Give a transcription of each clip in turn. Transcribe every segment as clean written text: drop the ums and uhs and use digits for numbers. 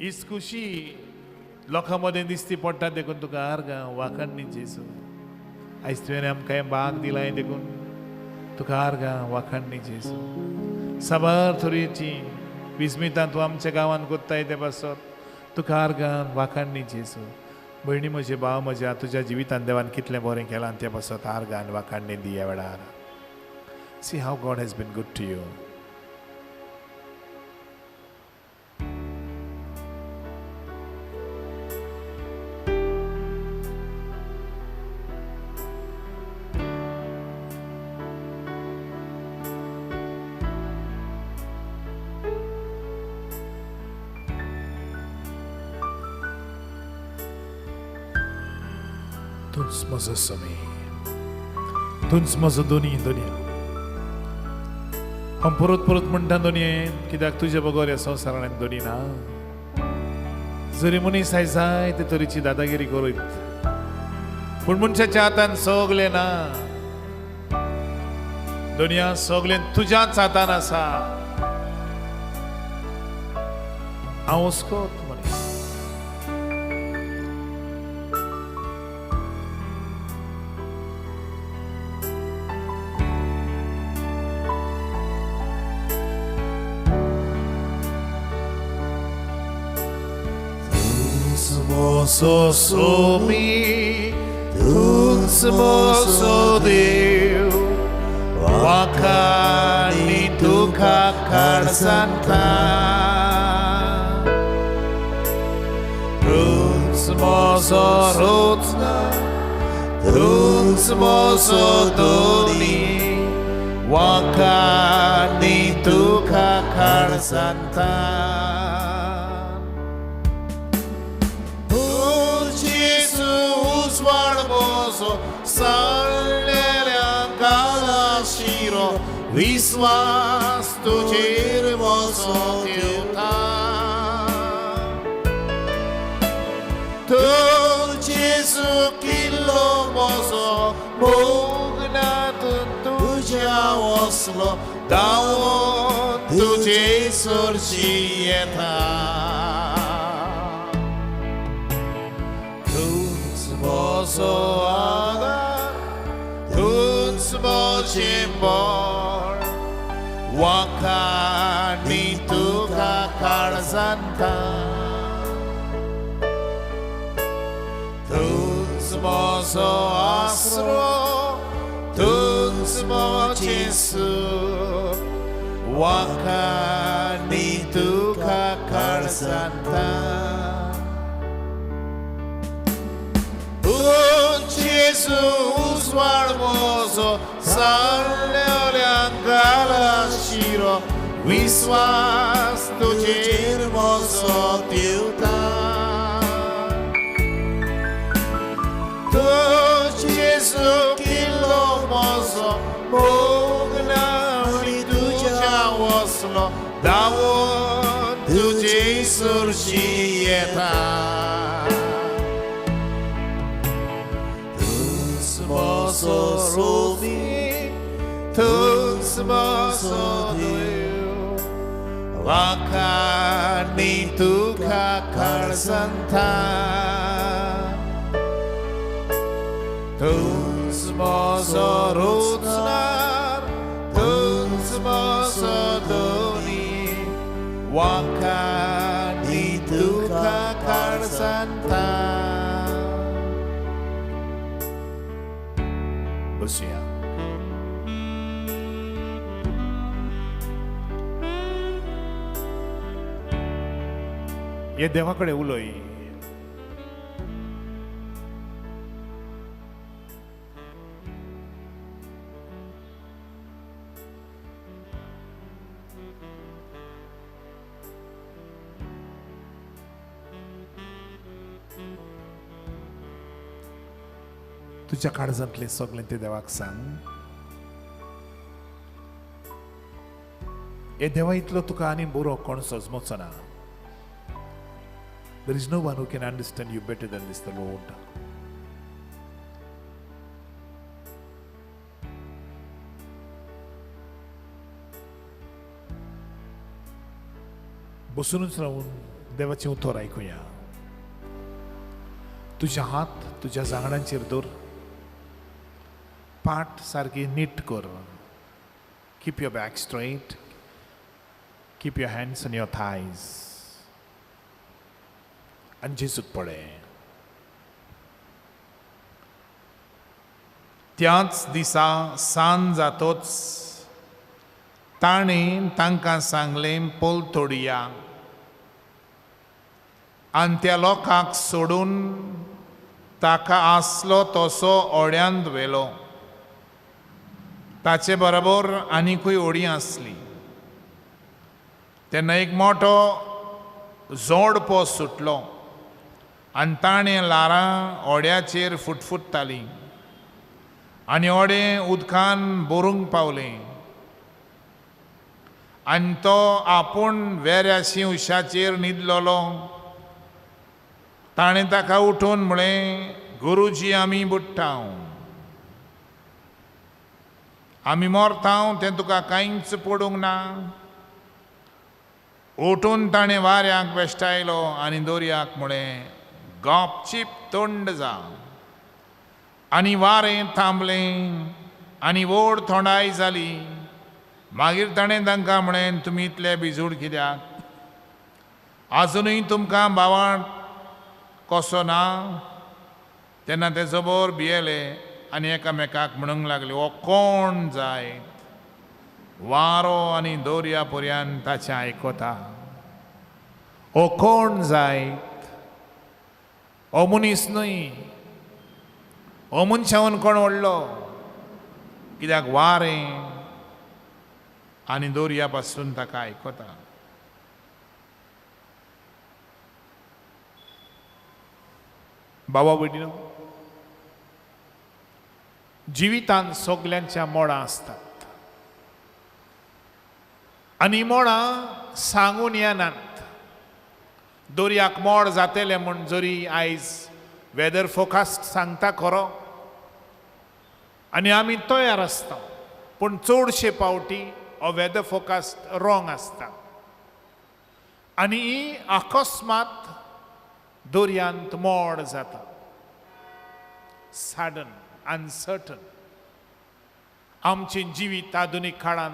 हीच खुशी लोकां मदें दिसती पडटा देखून तुका आर्गां वाखाणणी जेजू. आयज तुवें आमकां हें भाग दिलाय देखून तुका आर्गां वाखाणणी जेजू. साबार तरेची विस्मितां तूं आमच्या गांवांत कोत्ताय ते पासत तुका आर्गां वाखाणणी जेजू. भयणी म्हजे, भाव म्हज्या, तुज्या जिवितांत देवान कितलें बरें केलां तें पासत आर्गां वाखाणणी दी ह्या वेळार. See how God has been good to you. तूंच म्हजो समी, तूंच म्हजो दोनी दुनिया. हांव परत परत म्हणटा दोनये, कित्याक तुजे बगर ह्या संवसारांत दोनी ना. जरी मनीस आयज जाय ते तरेची दादागिरी करीत, पूण मनशाच्या हातान सगलें ना. दुनिया सगलें तुज्याच हातान आसा. हांव हुस्कोत मनीस. Mozo somi, tuns mozo Dev, wakani tukha karsanta. Tuns mozo rotna, tuns mozo doni, wakani tukha karsanta. विश्वास तुझेर म्हजो देवता. तूं जेजू किल्लो म्हजो मोगनात तुज्या वसलो धांवून तुजे सरशी येता. तूंच म्हजो आदार, तूंच म्हजें बळ, वाखाणी तुका काळजांता. तूंच म्हजो आसरो, तूंच म्हजें सूख, वाखाणी तुका काळजांता. जेजू उजवाड म्हजो सारलेल्यांक शिरो, विश्वास तुजेर म्हजो देवता. तूं जेजू किल्लो म्हजो मोग ना आनी तुज्या वसलो धांवून तुजे सरशी येता. तूंच म्हजो रोमी, तूंच म्हजो देव, वाखाणी तुका काळजांता. तूंच म्हजो रोजनार, तूंच म्हजो दोनी, वाखाणी तुका काळजांता. बसुया. हे देवा कडेन उलय. तुज्या काळजांतलें सगळें ते देवाक सांग. हे देवा इतलो तुका आनी बरो कोण सजमोचो ना. There is no one who can understand you better than this, the Lord. बसूनच रावून देवाचें उतर आयकुया. तुजे हात तुज्या जांगडांचेर दवर, पाट सारकी नीट कर. Keep your back straight, keep your hands on your thighs. आनी जेजूक पळय. त्याच दिसा सांज जातोच ताणें तांकां सांगलें, पलतोडया. आनी त्या लोकांक सोडून ताका आसलो तसो ओड्यांत व्हेलो. ताचे बरोबर आनिकूय ओडी आसली. तेन्ना एक मोठो जोडपो सुटलो आनी ताणें ल्हारां ओड्याचेर फुटफुट्टालीं आनी ओडें उदकान भरूंक पावलें. आनी तो आपूण वेऱ्या शिंवशाचेर न्हिदलोलो. ताणें ताका उठून म्हळें, गुरुजी, आमी बुडटा, आमी मरता, तें तुका कांयच पडूंक ना. उठून ताणें वाऱ्याक बेश्टायलो आनी दर्याक म्हळें, गपचीप तोंड जा. आनी वारें थांबलें आनी व्हड थोंडाय जाली. मागीर ताणें तांकां म्हळें, तुमी इतले भिजूड कित्याक? आजुनूय तुमकां भावार्त कसो ना? तेन्ना ते जबर भियेले आनी एकामेकाक म्हणूंक लागले, हो कोण जायत? वारो आनी दर्या पर्यान ताचें आयकता. हो कोण जायत? हो मनीस न्हय, हो मनशावन कोण व्हडलो? कित्याक वारें आनी दर्या पासून ताका आयकता. बाबा भयणीनो, जिवितांत सगल्यांच्या मोडां आसतात आनी मोडां सांगून येनात. दर्याक मोड जातलें म्हूण जरी आयज वेदर फोकास्ट सांगता खरो आनी आमी तयार आसता, पूण चडशे पावटी हो वेदर फोकास्ट रॉंग आसता आनी ही अकस्मात दर्यांत मोड जाता. Sudden, uncertain. आमचें जिवीत आधुनीक काळान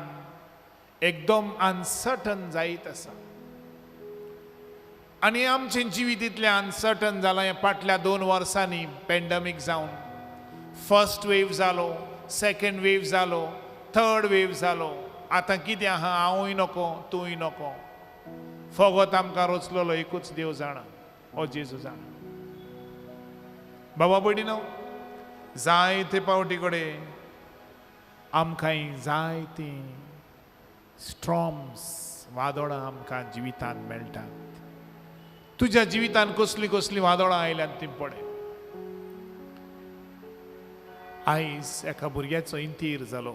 एकदम अनसर्टन जायत आसा आनी आमचें जिवीत इतलें अनसर्टन जालां हें फाटल्या 2 वर्सांनी पेंडमीक जावन फर्स्ट वेव जालो, सेकेंड वेव जालो, थर्ड वेव जालो. आतां कितें आहा, हांवूय नको, तूंय नको. फकत आमकां रचलोलो एकूच देव जाणा, हो जेजू जाणा. बाबा भयणीनो, जायते पावटी कडेन आमकां जायतीं स्ट्रॉम्स, वादळां आमकां जिवितांत मेळटात. तुज्या जिवितांत कसलीं कसलीं वादळां आयल्यांत तीं पळय. आयज एका भुरग्याचो इंतीर जालो.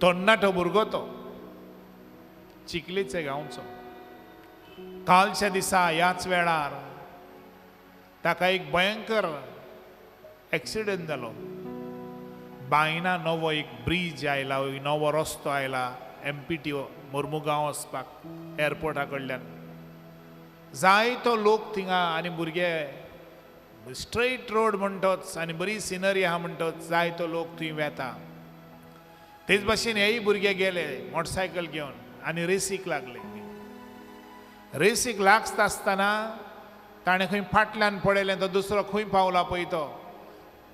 तरणाटो भुरगो तो, चिखलेचे गांवचो. कालच्या दिसा ह्याच वेळार ताका एक भयंकर एक्सिडंट जालो. बायना नवो एक ब्रीज आयला, नवो रस्तो आयला MPT Mormugao वचपाक एअरपोर्टा कडल्यान. जायतो लोक थिंगा आनी भुरगे स्ट्रेट रोड म्हणटोच आनी बरी सिनरी आहा म्हणटोच जायतो लोक थंय वेता. तेच भाशेन हेय भुरगे गेले मोटरसायकल घेवन आनी रेसीक लागले. रेसीक लागता आसतना ताणें खंय फाटल्यान पळयलें, तो दुसरो खंय पावला पळय, तो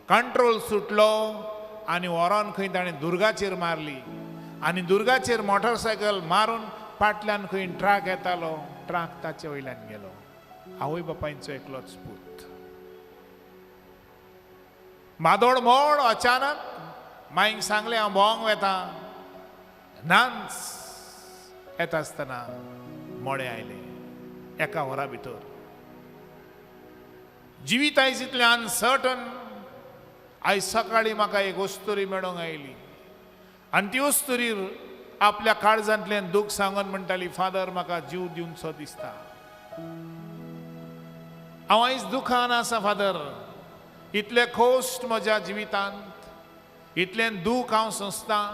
कंट्रोल सुटलो आनी व्हरोन खंय ताणें दुर्गाचेर मारली आनी दुर्गाचेर मोटरसायकल मारून फाटल्यान खंय ट्रक येतालो, ट्रक ताचे वयल्यान गेलो. आवय बापायचो एकलोच पूत. मादोड मोड अचानक माईक सांगलें, हांव भोंवंक वेता. नाच येता आसतना मोडें आयलें एका वरा भितर. जिवीत आयज इतलें अनसर्टन. आयज सकाळीं म्हाका एक अस्तुरी मेळोंक आयली आनी ती अस्तुरी आपल्या काळजांतल्यान दूख सांगून म्हणटाली, फादर म्हाका जीव दिवचो दिसता, हांव आयज दुखान आसा फादर, इतले खोस्ट म्हज्या जिवितांत, इतलें दूख हांव सोंसतां,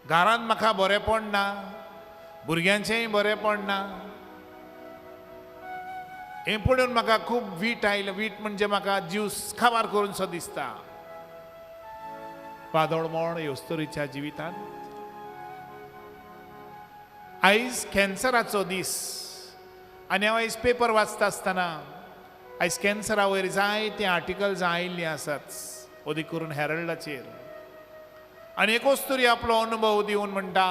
घरांत म्हाका बरेंपण ना, भुरग्यांचेंय बरेंपण ना. हें पळोवन म्हाका खूब वीट आयलें. वीट म्हणजे म्हाका जीव खाबार करून सो दिसता. वादळ मोड हे अस्तुरीच्या जिवितांत. आयज कॅन्सराचो दीस आनी हांव आयज पेपर वाचता आसतना आयज कॅन्सरा वयर जायते आर्टिकल्स आयिल्लीं आसात, अदीक करून हेरल्डाचेर. आनी एक अस्तुरी आपलो अनुभव दिवन म्हणटा,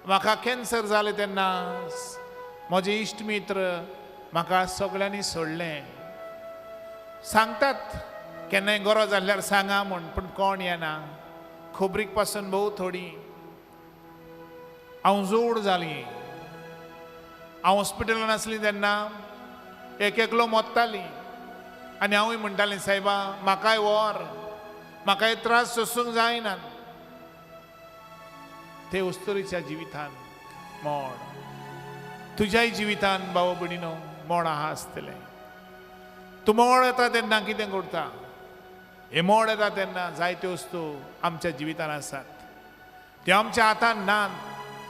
म्हाका कॅन्सर जालें तेन्ना म्हजे इश्ट मित्र म्हाका सगळ्यांनी सोडलें. सांगतात केन्नाय गरज जाल्यार सांगा म्हूण, पूण कोण येना. खबरीक पासून भोव थोडी. हांव जोड जाली. हांव हॉस्पिटलान आसली तेन्ना एक एकलो मोत्ताली आनी हांवूय म्हणटालें, सायबा म्हाकाय व्हर, म्हाकाय त्रास सोसूंक जायना. ते अस्तुरीच्या जिवितान मोड, तुज्याय जिवितान भाव भयणीनो मोड आहा आसतलें. तूं मोड येता तेन्ना कितें करता? हे मोड येता तेन्ना जायत्यो वस्तू आमच्या जिवितान आसात, त्यो आमच्या हातान ना.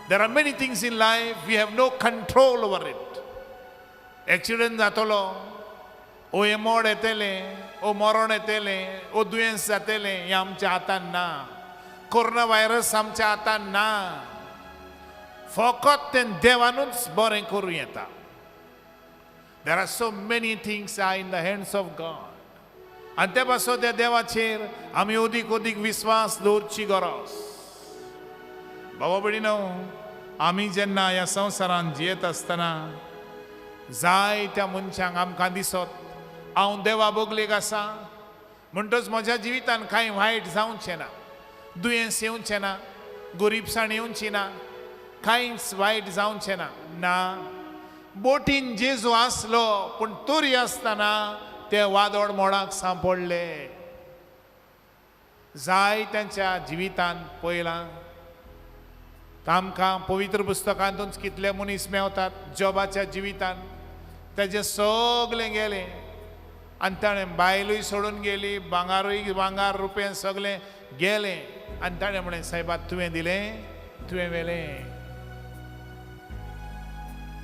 There are many things in life we have no control over it. Accident जातलो, ओ हें मोड येतलें, ओ मरण येतलें, ओ दुयेंस जातलें, हें आमच्या हातान ना. कोरोना व्हायरस आमच्या हातान ना. फकत तें देवानूच बरें करूं येता. There are so many things are in the hands of God. आनी ते पासत त्या देवाचेर आमी अदीक अदीक विस्वास दवरची गरज. बाबा भयणीनो, आमी जेन्ना ह्या संवसारांत जियेत आसतना जायत्या मनशांक आमकां दिसत हांव देवा बगलेक आसा म्हणटच म्हज्या जिवितान कांय वायट जावचें ना, दुयेंस येवचें ना, गरिबसाण येवची ना, कांयच वायट जावचें ना. ना, बोटीन जेजू आसलो पूण तरी आसतना ते वादळ मोडाक सांपडले. जाय तांच्या जिवितान पळयलां आमकां पवित्र पुस्तकांतूच कितले मनीस मेवतात. जॉबाच्या जिवितान तेजें सगळें गेलें आनी ताणें बायलूय सोडून गेली, भांगारूय भांगार रुपये सगळें गेलें. आनी ताणें म्हणलें, सायबा तुवें दिलें, तुवें व्हेलें.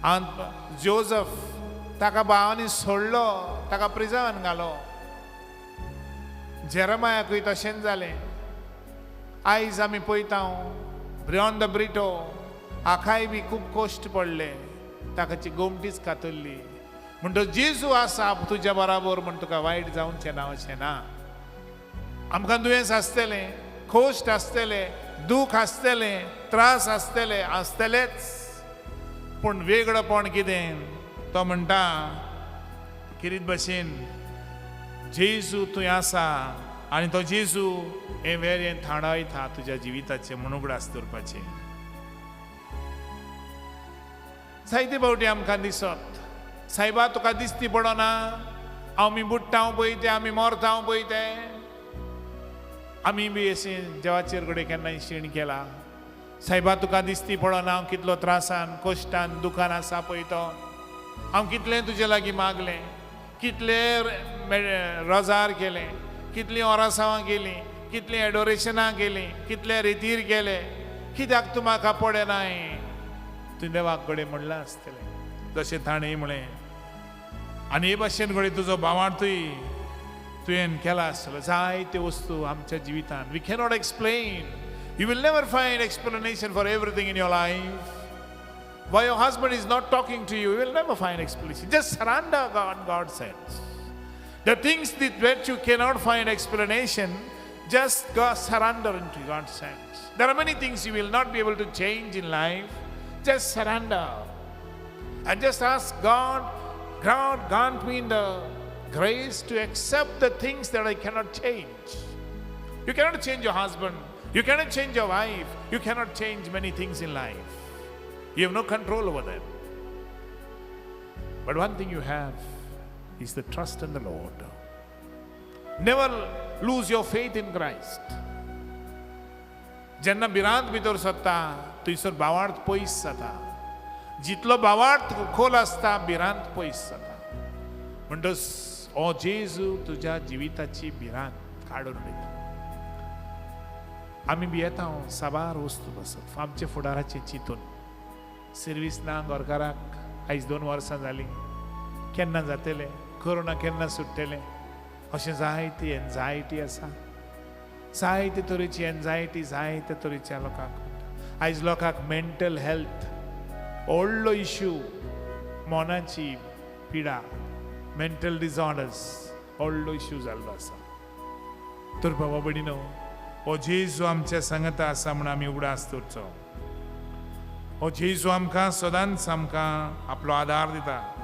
आनी जोजफ ताका भावांनी सोडलो, ताका प्रिजवान घालो. जेरमायाकूय तशेंच जालें. आयज आमी पळयता ब्रियॉन the Brito हाकाय बी खूब कश्ट पडले, ताकाची गोमटीच कातरली. म्हणटच जेजू आसा तुज्या बराबर म्हण तुका वायट जावचें ना अशें ना. आमकां दुयेंस आसतलें, कश्ट आसतले, दूख आसतलें, त्रास आसतले, आसतलेच. पूण वेगळेपण कितें? तो म्हणटा किरीत भशेन जेजू थंय आसा आनी तो जेजू हें वेरें थाणायता तुज्या जिविताचें म्हूण उगडास दवरपाचें. जायते फावटी आमकां दिसत, सायबा तुका दिसती पडना, आमी बुडटा पळय ते, आमी मरता पळय ते. आमी बी अशें देवाचेर कडेन केन्नाय शीण केला, सायबा तुका दिसती पडना हांव कितलो त्रासान कश्टान दुखान आसा पळय तो, हांव कितलें तुजे लागीं मागलें, कितले रोजार केलें, कितलीं ओरासांवां केलीं, कितलीं एडोरेशनां केलीं, कितले रितीर केले, कित्याक तूं म्हाका पडनाय? तुवें देवाक कडेन म्हणलां आसतलें जशें ताणें म्हणलें. आनी हे भाशेन घडये तुजो भावार्थूय तुवें केला आसतलो. जायत्यो वस्तू आमच्या जिवितान we cannot explain. You will never find explanation for everything in your life. Why your husband is not talking to you, you will never find explanation. Just surrender God, God says. The things that you cannot find explanation, just go surrender into God's hands. There are many things you will not be able to change in life. Just surrender. And just ask God, God grant me the grace to accept the things that I cannot change. You cannot change your husband. You cannot change your wife. You cannot change many things in life. You have no control over them. But one thing you have is the trust in the Lord. Never lose your faith in Christ. जेन्ना भिरांत भितर सरता थंयसर भावार्थ पयस जाता. जितलो भावार्थ खोल आसता भिरांत पयस जाता. म्हणटच ओ जेजू तुज्या जिविताची भिरांत काडून उडयता. आमी भियेता साबार वस्तू बसत आमच्या फुडाराचें चिंतून. सर्वीस ना घरकाराक आयज 2 वर्सां जालीं. केन्ना जातलें, कोरोना केन्ना सुट्टलें, अशें जायती एन्जायटी आसा, जायते तरेची एन्जायटी जायते तरेच्या लोकांक. आयज लोकांक मेंटल हेल्थ व्हडलो इश्यू, मनाची पिडा, मेंटल डिसऑर्डर्स व्हडलो इश्यू जाल्लो आसा. तर बाबा भयणीनो, हो जेजू आमच्या सांगता आसा म्हूण आमी उगडास दवरचो. हो जेजू आमकां सदांच आमकां आपलो आदार दिता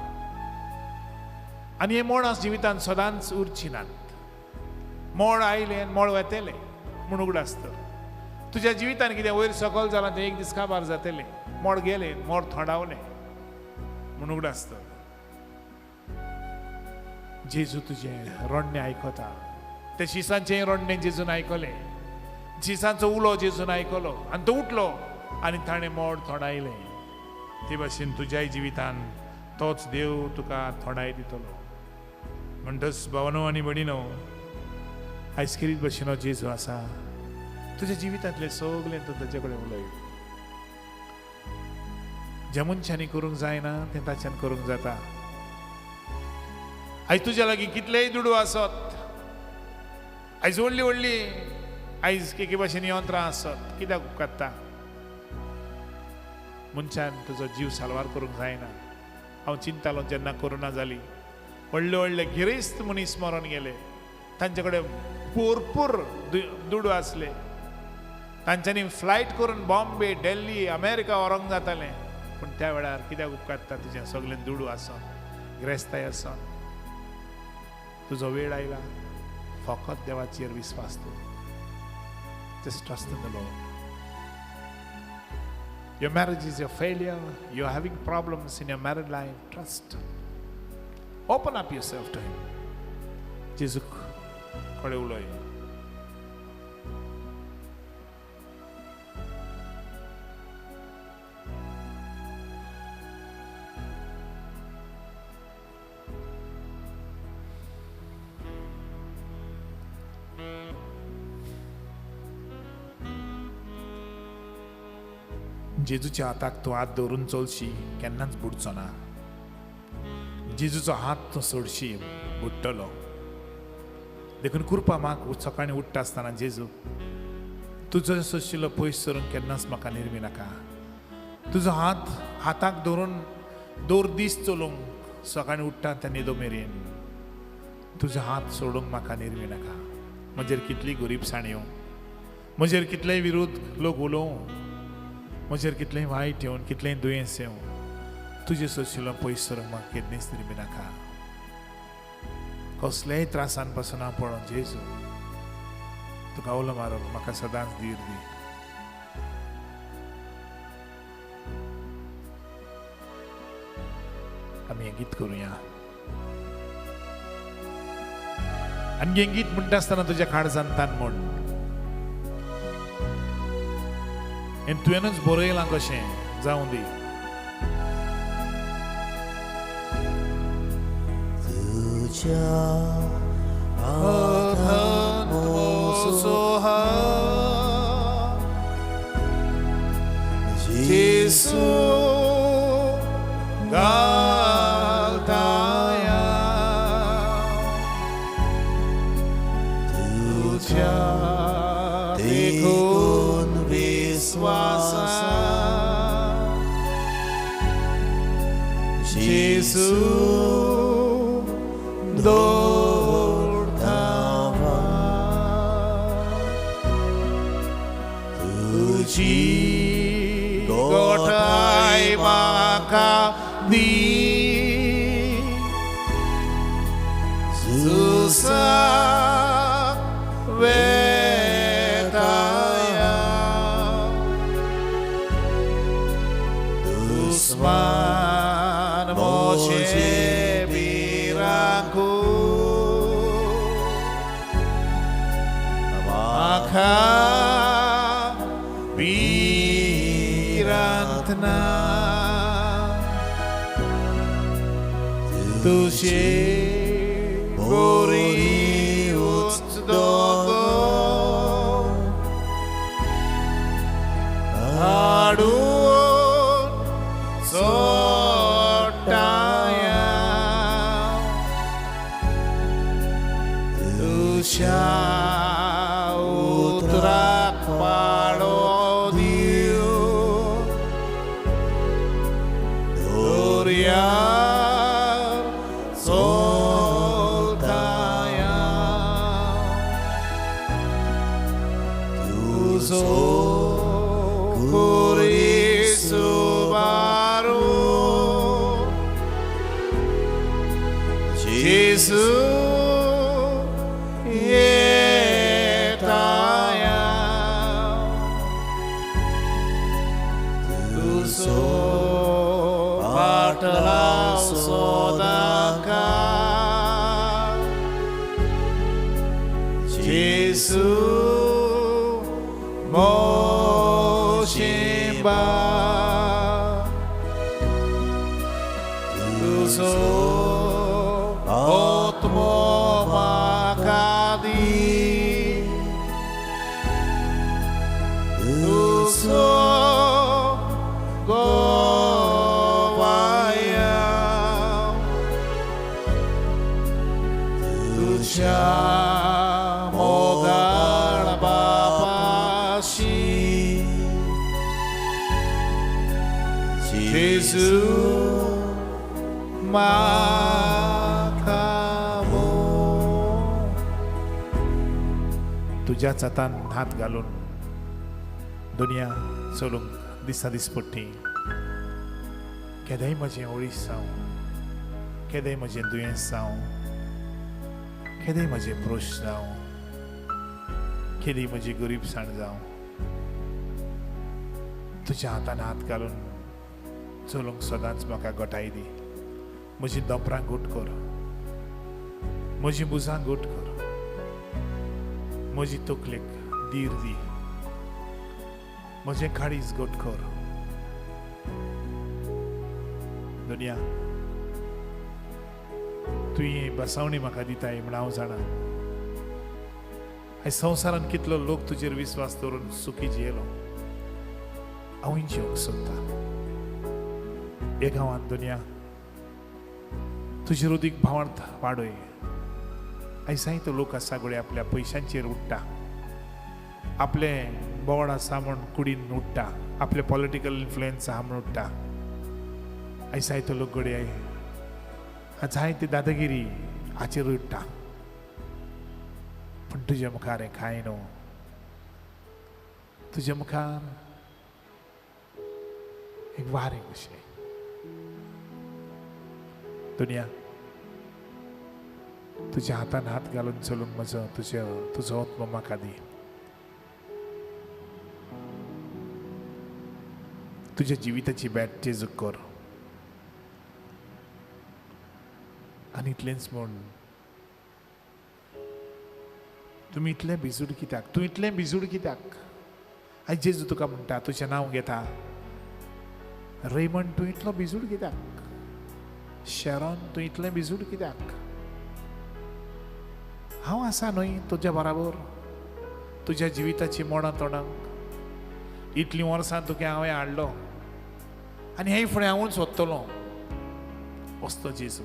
आनी हे मोडां जिवितांत सदांच उरची नात. मोड आयलें मोड वेतलें म्हूण उगडास दवर. तुज्या जिवितान कितें वयर सकयल जालां तें एक दीस काबार जातलें, मोड गेलें, मोड थोंडावलें म्हूण उगडास दवर. जेजू तुजें रडणें आयकता. ते शिसांचें रडणें जेजून आयकलें, शिसांचो उलो जेजून आयकलो आनी तो उठलो आनी ताणें मोड थोंडायलें. ते भाशेन तुज्याय जिवितान तोच देव तुका थोंडाय दितलो. म्हणटच भावनो आनी भयणीनो, आयज खेरीत भशेन हो जेजू आसा. तुज्या जिवितांतलें सगलें तूं ताचे कडेन उलय. ज्या मनशांनी करूंक जायना तें ताच्यान करूंक जाता. आयज तुज्या लागीं कितलेय दुडू आसत, आयज व्हडली व्हडली आयज एके भाशेन यंत्रां आसत, कित्याक उपकारता? मनशान तुजो जीव साल्वार करूंक जायना. हांव चिंतालो जेन्ना कोरोना जाली, व्हडले व्हडले गिरेस्त मनीस मरोन गेले, तांचे कडेन भरपूर दुडू आसले, तांच्यांनी फ्लायट करून बॉम्बे, दिल्ली, अमेरिका व्हरूंक जातालें. पूण त्या वेळार कित्याक उपकारता तुजें सगळें दुडू आसोन, गिरेस्ताय आसोन? तुजो वेळ आयला, फकत देवाचेर विस्वास दवर. Just trust in the Lord. Your marriage is a failure, you are having problems in your married life, trust. Open up yourself to him. जेजूक कडेन उलय. जेजूच्या हाताक तूं हात दवरून चलशी, केन्नाच बुडचो ना. जेजूचो हात तूं सोडशी, बुडटलो. देखून कृपा म्हाका सकाळीं उठ्ठा आसतना, जेजू तुजो सोशिल्लो पयस सरून केन्नाच म्हाका निर्मी नाका. तुजो हात हाताक दवरून दर दीस चलूंक, सकाळीं उठ्ठा ते न्हिदो मेरेन तुजो हात सोडूंक म्हाका निर्मी नाका. म्हजेर कितली गरिबसाण येवं, म्हजेर कितलेय विरोध लोक उलोवं, म्हजेर कितलेंय वायट येवन, कितलेंय दुयेंस येवं, तुजें सोशिल्लो पयस सरूंक म्हाका केन्नाच निर्मी नाका. कसलेय त्रासान पासून हांव पळोवन जेजू तुका उलो मारूंक म्हाका सदांच धीर दी. आमी हें गीत करुया आनी हें गीत म्हणटा आसतना तुज्या काळजान तान म्हण, हें तुवेंनूच बरयलां कशें जावं दी. तुज्या हातान म्हजो हात, जेजू घालताया, तुज्या देखून विस्वासान जेजू दवरता. तुजी गोठाय म्हाका दी, झुजाक वेताया, दुस्मान म्हजे भिरांकूळ म्हाका भिरांत ना. तुजे बोरी उंच दोगो हाडून सोडटाया, तुज्या उतराक पाळो दिवन दर्यार चलताय तुजो खुरीस बारू जेजू येताय तुजो पाटलाव सदांकाळ जेजू मोशिंबा तुजो आत्मो म्हाका दी तुजो गोवाया तुज्या मोगाळ बापाशी जेजू म्हाका तुज्याच हातान हात घालून दुनिया चलूंक दिसा दिसपट्टी केदेंय म्हजें ओळीस जावं, केदेंय म्हजें दुयेंस जावं, केदेंय म्हजें प्रश्न जावं, केदी म्हजी गरीबसाण जावं, तुज्या हातान हात घालून चलूंक सदांच म्हाका घटाय दी. म्हजी दोंपरां घट कर, म्हजी भुजां घट कर, म्हजी तकलेक धीर दी, म्हजें काळीज घट कर. दुनिया तुवें बसावणी म्हाका दिताय म्हण हांव जाणा. आयज संवसारान कितलो लोक तुजेर विस्वास दवरून सुखी जियेलो, हांवूय जिवंक सोदता. हे गांवांत दुनिया तुजेर उदीक भावार्थ वाडय. आयज जायतो लोक आसा घडये आपल्या पयशांचेर उडटा, आपलें बोड आसा म्हूण कुडीन उडटा, आपले पॉलिटिकल इन्फ्लुयन्स आहा म्हूण उडटा. आयज जायतो लोक घडये जायती दादागिरी हाचेर उडटा, पूण तुजे मुखार हें कांय न्हू. तुजे मुखार एक वारें कशें. दुनिया तुज्या हातान हात घालून चलूंक म्हजो तुजो आत्मो म्हाका दी. तुज्या जिविताची बॅट जेजूक कर. आनी इतलेंच म्हूण तुमी इतलें भिजूड कित्याक, तूं इतलें भिजूड कित्याक? आयज जेजू तुका म्हणटा, तुजें नांव घेता, रेमंड तूं इतलो भिजूड कित्याक, शेरॉन तूं इतलें भिजूड कित्याक? हांव आसा न्हय तुज्या बराबर, तुज्या जिविताची मोडां तोंडाक इतलीं वर्सां तुका हांवें हाडलो आनी हे फुडें हांवूच सोदतलो. वस्तो जेजू.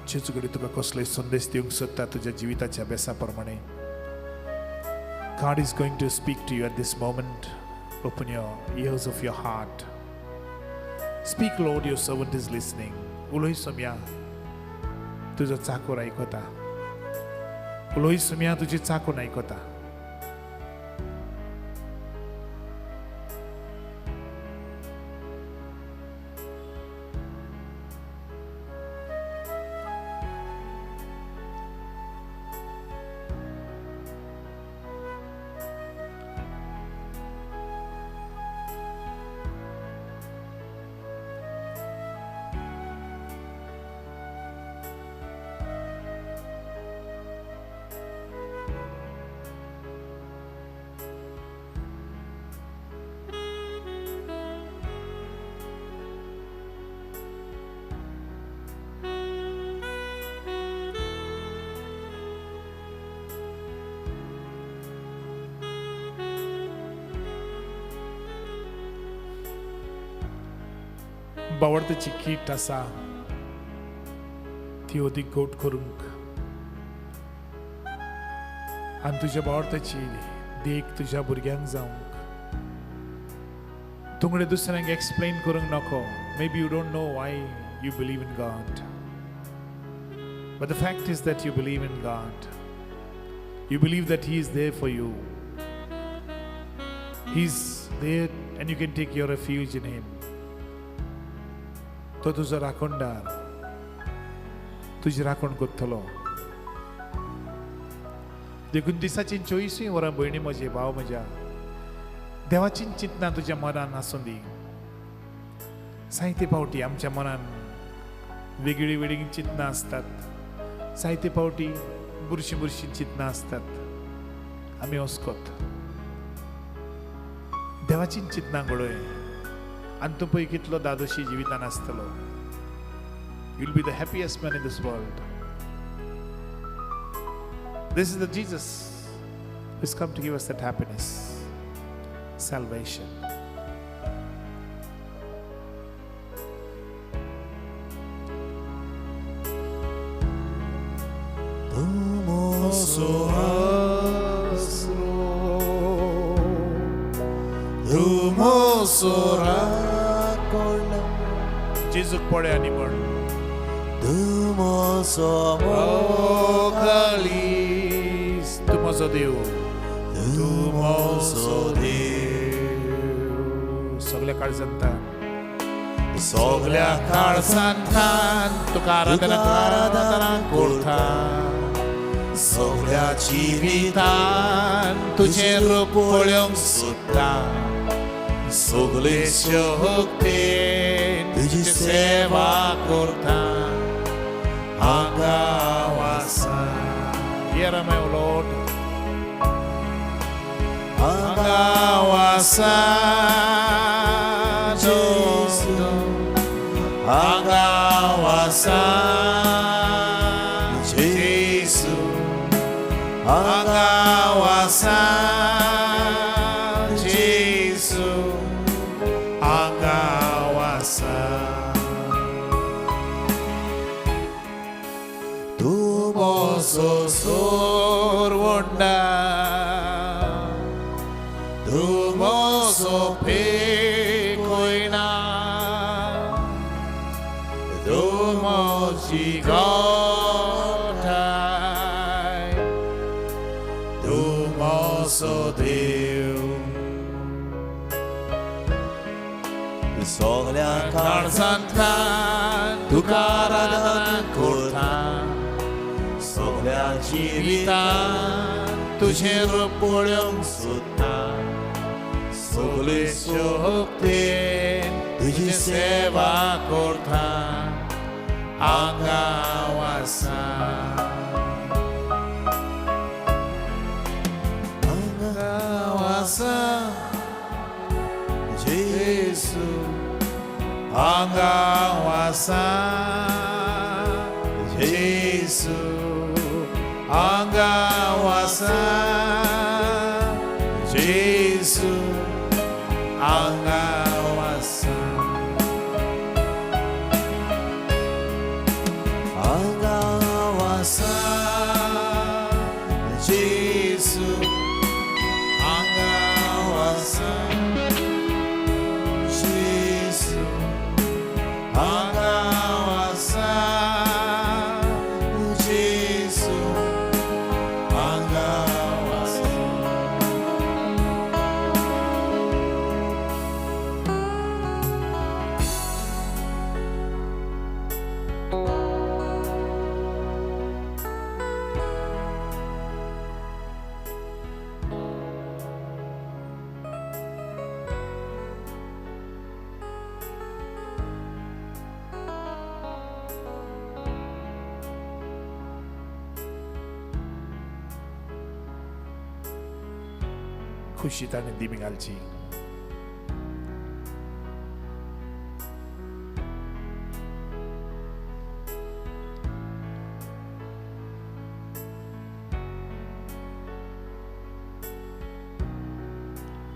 जेजू कडेन तुका कसलोय संदेश दिवंक सोदता तुज्या जिविताच्या अभ्यासा प्रमाणे. God is going to speak to you at this moment. Open your ears of your heart. Speak, Lord, your servant is listening. उलय सोम्या, तुजो चाकोर आयकता. उलय सोम्या, तुजी चाकोर आयकता. बावडताची कीट आसा ती अदीक गोट करूंक आनी तुज्या बावडताची देख तुज्या भुरग्यांक जावंक. तुमगें दुसऱ्यांक एक्सप्लेन करूंक नको. Maybe you don't know why you believe in God, but the fact is that you believe in God. You believe that he is there for you. He is there and you can take your refuge in him. तो तुजो राखणदार, तुजी राखण करतलो. देखून दिसाची 24 वरां भयणी म्हजे, भाव म्हज्या, देवाची चिंतना तुज्या मनान आसूं दी. जायते फावटी आमच्या मनान वेगळी वेगळी चिंतना आसतात, जायते फावटी बुरशीं बुरशीं चिंतना आसतात. आमी अस्कोत देवाची चिंतना घडय आनी तूं पळय कितलो दादोशी जिवितान आसतलो. You will be the happiest man in this world. This is the Jesus who has come to give us that happiness, salvation. जेजूक पळय आनी म्हण, तूं म्हजो देव, तूं म्हजो देव. सगल्या काळजांतल्यान, सगल्या काळजांतल्यान तुका आराधना करता. सगल्या जिवितान तुजें रूप पळोवंक सोदता. सगले शक्तीन तुजी सेवा करता. हांगा आसा. Here am I, O Lord. हांगा आसा जेजू, हांगा आसा जेजू, हांगा आसा जेजू, हांगा आसा. तूं म्हजो सोरवंडा, तूं म्हजो पेखयना, तूं म्हजी गोठाय, तूं म्हजो देव. सगल्या काळजांतल्यान तुका आराधना करता. सगल्या जिवितान तुजें रूप पळोवंक सोदता. सगले शक्तीन तुजी सेवा करता. हांगा आसा, हांगा आसा जेजू, हांगा आसा जेजू, हांगा आसा जेजू, हांगा आसा. हांगा आसा जेजू, हांगा आसा जेजू, हांगा आसा जेजू, हांगा आसा. खुशी ताणें दिमी घालची.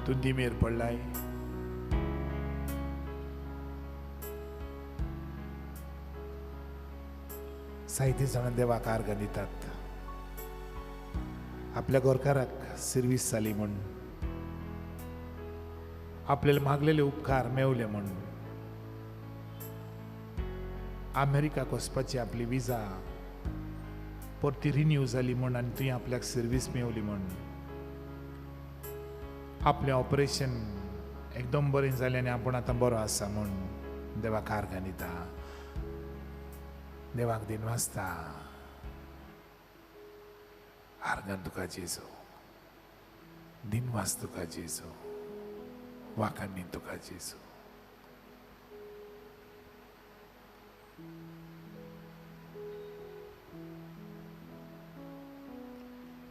तूं दिमेर पडलाय. जायतीं जाणां देवाक आर्गां दितात, आपल्या गोरकाराक सिर्वीस जाली म्हूण, आपल्याला मागलेले उपकार मेवले म्हूण, अमेरिकाक वचपाची आपली विजा परती रिन्यू जाली म्हूण आनी थंय आपल्याक सर्वीस मेवली म्हूण, आपलें ऑपरेशन एकदम बरें जालें आनी आपूण आतां बरो आसा म्हूण देवाक आर्गां दिता, देवाक दिनवासता. आर्गां तुका जेजू, दिनवास तुका जेजू, वाखाणणी तुका जेजू.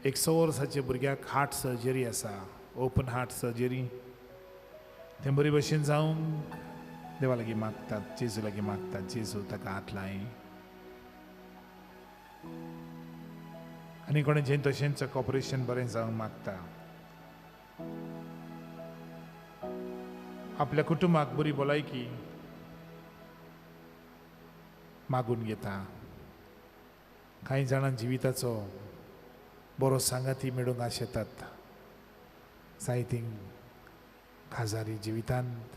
एक 100 वर्साच्या भुरग्याक हार्ट सर्जरी आसा, ओपन हार्ट सर्जरी. तें बरे भशेन जावंक देवा लागीं मागतात, जेजू लागीं मागतात, जेजू ताका हात लाय. आनी कोणें जें तशेंच ऑपरेशन बरें जावंक मागता, आपल्या कुटुंबाक बरी भलायकी मागून घेता. कांय जाणां जिविताचो बरो सांगाती मेळूंक आशेतात, जायतीं खाजारी जिवितांत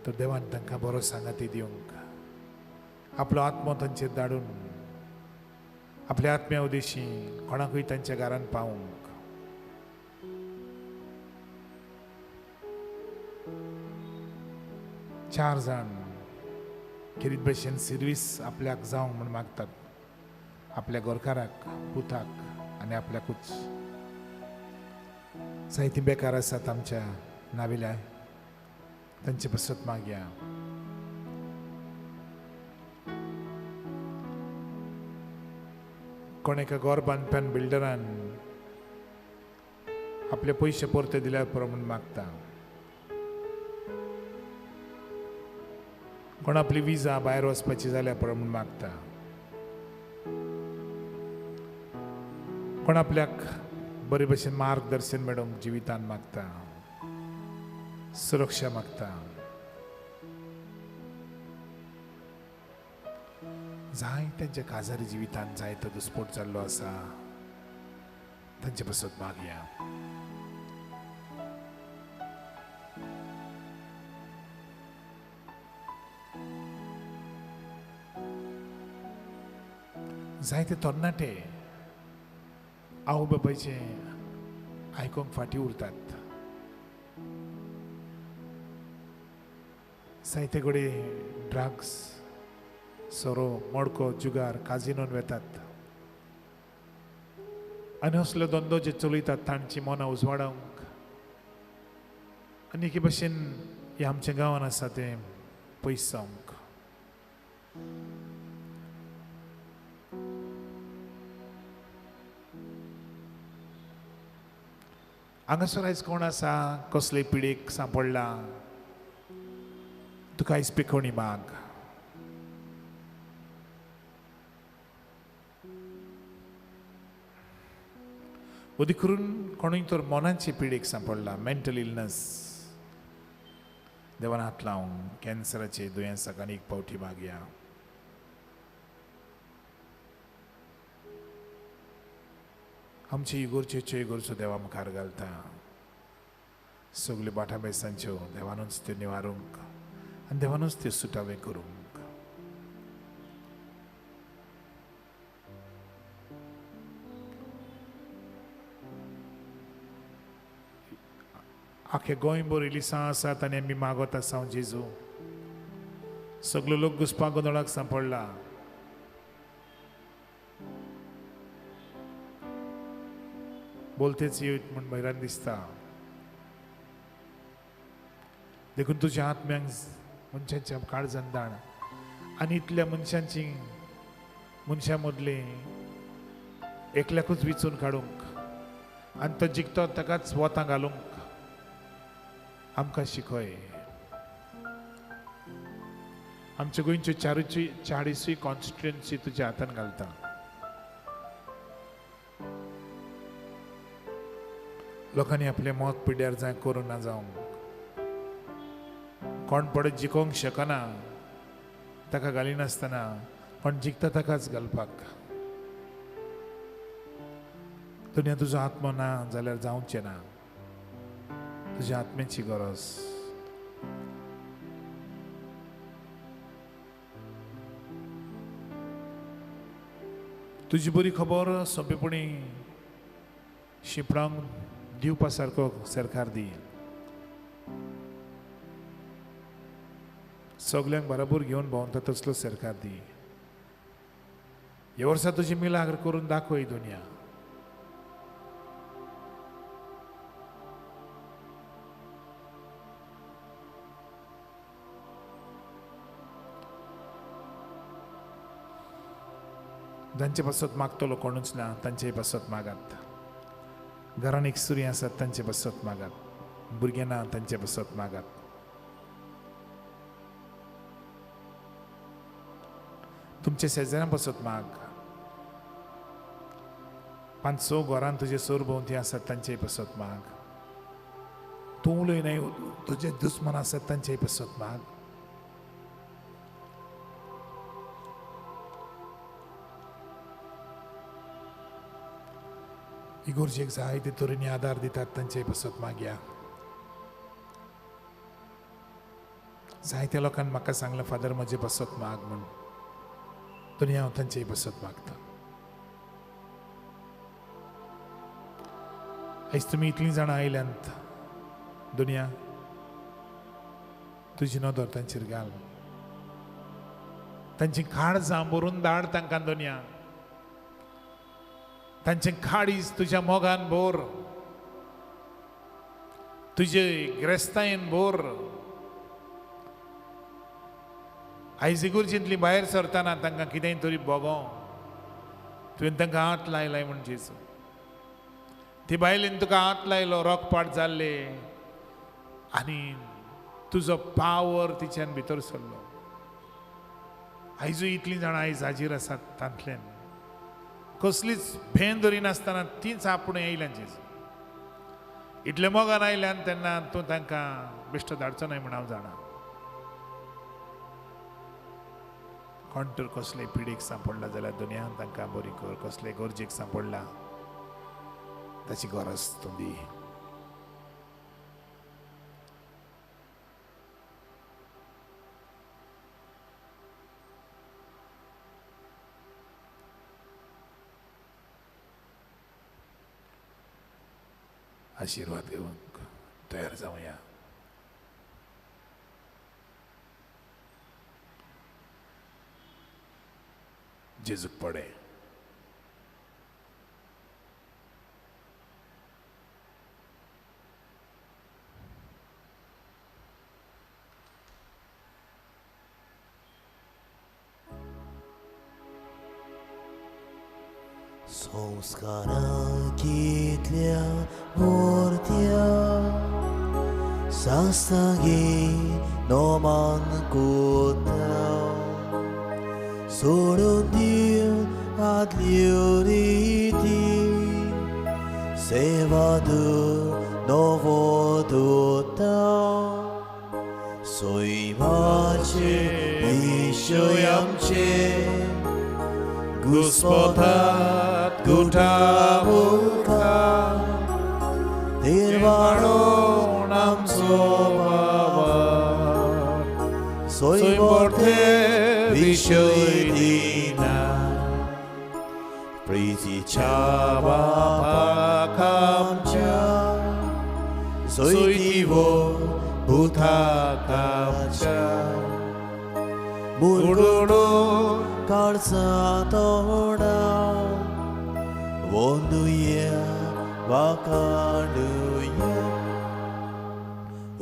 तर देवान तांकां बरो सांगाती दिवंक आपलो आत्मो तांचेर धाडून आपल्या आत्म्या उदेशी कोणाकूय तांच्या घरान पावूंक. चार जाण खेरीत भशेन सिर्वीस आपल्याक जावंक म्हूण मागतात, आपल्या गोरकाराक, पुताक आनी आपल्याकूच. जायतीं बेकार आसात आमच्या नाविल्या, तांचे पासत मागया. कोण एका घर बांदप्यान बिल्डरान आपले पयशे परते दिल्यार पुरो म्हूण मागता, कोण आपली विजा भायर वचपाची जाल्यार पुरो म्हूण मागता, कोण आपल्याक बरे भशेन मार्गदर्शन मेळोवंक जिवितान मागता, सुरक्षा मागता. जाय तांच्या काजारी जिवितान जायतो दुस्पोट जाल्लो आसा, तांचे पासत मागया. जायते तरणाटे आवय बापायचें आयकूंक फाटीं उरतात, जायते कडेन ड्रग्स, सोरो, मडको, जुगार, काजिनोन वेतात आनी असलो धंदो जे चलयतात तांची मनां उजवाडावंक आनी एके भशेन हें आमच्या गांवान आसा तें पयस जावंक. हांगासर आयज कोण आसा कसले पिडेक सांपडला, तुका आयज पिकोवणी माग. अदीक करून कोणूय तर मनाचे पिडेक सांपडला, मेंटल इलनस, देवान हात लावन कॅन्सराचे दुयेंसाक आनी एक पावटी मागया. आमचे इगोरच्यो इगोरच्यो देवा मुखार घालता, सगल्यो बाटा बेसांच्यो देवानूच त्यो निवारूंक आनी देवानूच त्यो सुटावे करूंक. आख्या गोंयभर इलिसां आसात आनी आमी मागत आसा जेजू, सगलो लोक घुसपा गोंदळाक सांपडला. बोलतेच येत म्हूण भैरान दिसता, देखून तुज्या आत्म्यांक मनशांच्या काळजान दाण आनी इतल्या मनशांची मनशां मदली एकल्याकूच विचून काडूंक आनी तो जिखतो ताकाच वतां घालूंक आमकां शिकय. आमच्या गोंयच्यो 40 कॉन्स्टिट्युएन्सी तुज्या हातान घालता. लोकांनी आपलें मत पिड्यार जाय करूं ना जावंक, कोण पडत जिखोवंक शकना ताका घालिनासतना पण जिखता ताकाच घालपाक. दुनिया तुजो आत्मो ना जाल्यार जावचें ना. तुज्या आत्म्याची गरज. तुजी बरी खबर सोंपेपणी शिंपणाक दिवपा सारको सरकार दी. सगल्यांक बराबर घेवन भोंवता तसलो सरकार दी. ह्या वर्सा तुजी मिलाग्र करून दाखय दुनिया. जांचे पासत मागतलो कोणूच ना तांचे पासत मागात. घरान एक सुरी आसात तांचे पासत मागात. भुरगें ना तांचे पासत मागात. तुमच्या शेजाऱ्यां पासत माग. 5-6 घरान तुजे सरभोंवती आसात तांचे पासत माग. तूं उलयनाय तुजे दुस्मान आसात तांचे पासत माग. इगोर्जेक जायते तरेनी आदार दितात तांचे पासत मागया. जायत्या लोकांनी म्हाका सांगलें फादर म्हजे पासत माग म्हूण. तरी हांव तांचे पासत मागता. आयज तुमी इतलीं जाणां आयल्यांत दुनिया तुजी नदर तांचेर घाल. तांची काळजां भरून धाड तांकां दुनिया. तांचें काळीज तुज्या मोगान भर, तुजे ग्रेस्तायेन भर. आयज इगुर्जेंतली भायर सरतना तांकां कितेंय तरी भोगों तुवें तांकां हात लायलाय म्हण जेजू. ती बायलेन तुका हात लायलो, रोगपाट जाल्ले आनी तुजो पावर तिच्यान भितर सरलो. आयजूय इतलीं जाणां आयज हाजीर आसात तांतल्यान कसलीच भेन धरिनासतना तींच आपूण येयल्यान जेजू. इतले मोगान आयल्यान तेन्ना तूं तांकां बेश्टो धाडचो न्हय म्हूण हांव जाणा. कोण तर कसले पिडीक सांपडला जाल्यार दुनियान तांकां बरी कर. कसले गरजेक सांपडला ताची गरज तूं दी. आशिर्वाद घेवंक तयार जावया. जेजूक पडे. संस्कारां कितल्या मोरत्या सास्तागी नोमान कोता सोडून दिव आदल्यो रिती सेवा नवो दोता सोयमाचे विशय आमचे घुस्पतात गुठा मुखा निर्वाणोन आमचो बाबा सोयमोर्थे विशय दिना प्रीतीच्या बापाक आमच्या सोयतीवो भुताक आमच्या मुरगुडो काळचा तोडा वंदुया वाकाडुया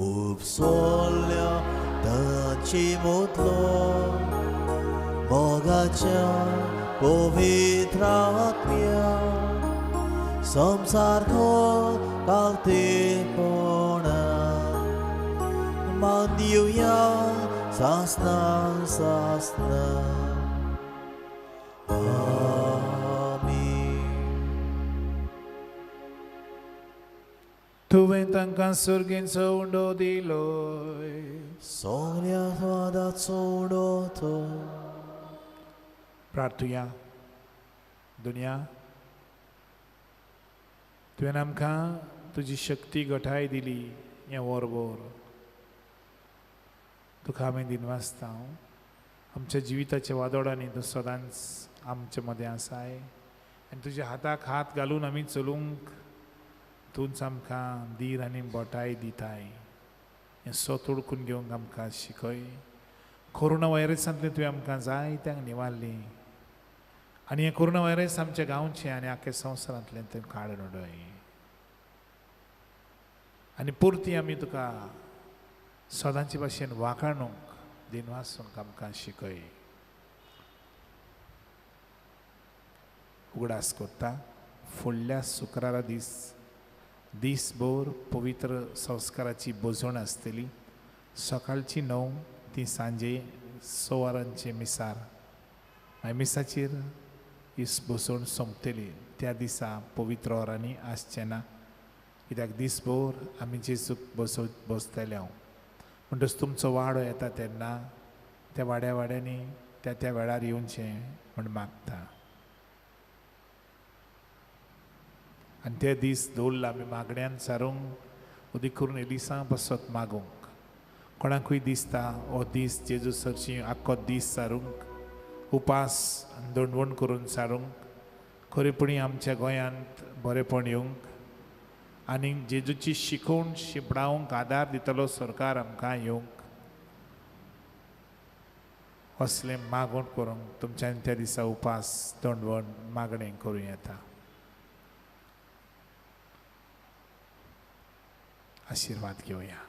उपसोल्या तांची मोतलो मोगाच्या पवित्र आत्म्या संसार कालतेपणा मानयुया सासना सासना. आमीन. तुवें तांकां सुर्गेंचो उंडो दिलोय. सोन्या स्वादाचो उंडो तो. प्रार्थुया. दुनिया तुवें आमकां तुजी शक्ती घटाय दिली हें वरभर तुका आमी दिनवासता. आमच्या जिविताच्या वादोळांनी तूं सदांच आमचे मदें आसाय आनी तुज्या हाताक हात घालून आमी चलूंक तूंच आमकां धीर आनी बोटाय दिताय. हें सत ओळखून घेवंक आमकां शिकय. कोरोना व्हायरसांतलें तुवें आमकां जायत्यांक निवारली आनी हें कोरोना व्हायरस आमच्या गांवचें आनी आख्या संवसारांतलें तें काडून उडय आनी परती आमी तुका सदांचे भाशेन वाखाणूंक दिनवासूंक आमकां शिकय. उगडास करता फुडल्या शुक्रारा दीस दीसभर पवित्र संस्काराची बजवण आसतली. सकाळची 9 ती सांजे 6 वरांचे मिसार मागीर मिसाचेर ही बसवण सोंपतली. त्या दिसा पवित्र वरांनी आसचें ना कित्याक दीसभर आमी जेजूक बसतले हांव. म्हणटच तुमचो वाडो येता तेन्ना त्या वाड्या वाड्यांनी त्या त्या वेळार येवचें म्हण मागता. आनी ते दीस दवरला आमी मागण्यान सारूंक उदीक करून एलिसां पासत मागूंक. कोणाकूय दिसता हो दीस जेजू सरशी आख्खो दीस सारूंक उपास आनी दंडवण करून सारूंक खरेपणी आमच्या गोंयांत बरेपण येवंक आनी जेजूची शिकोवण शिंपडावंक आदार दितलो सरकार आमकां येवंक असलें मागून करूंक तुमच्यान त्या दिसा उपास दंडवण मागणें करूं येता. आशिर्वाद घेवया.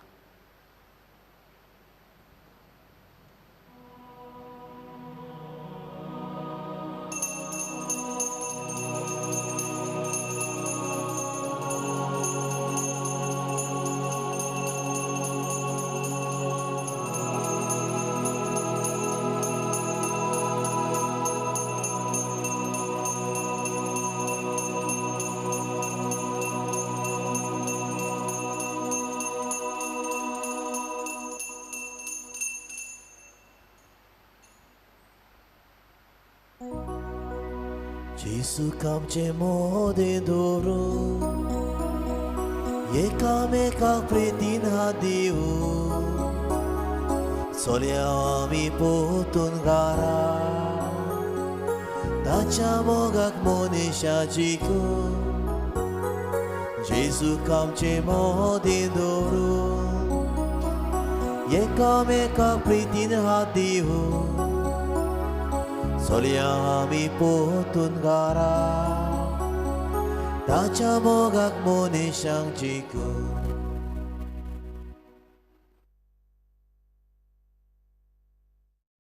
जेजूक आमचे मोदें दवरून एकामेकाक प्रेतीन हात दिवन चलया आमी पोतून घरा ताच्या मोगाक मनशां जिखून. जेजूक आमचे मोदें दवरून एकामेकाक प्रेतीन हात दिवन चलया आमी पोतून घरा ताच्या मोगाक मनशांक जिखून.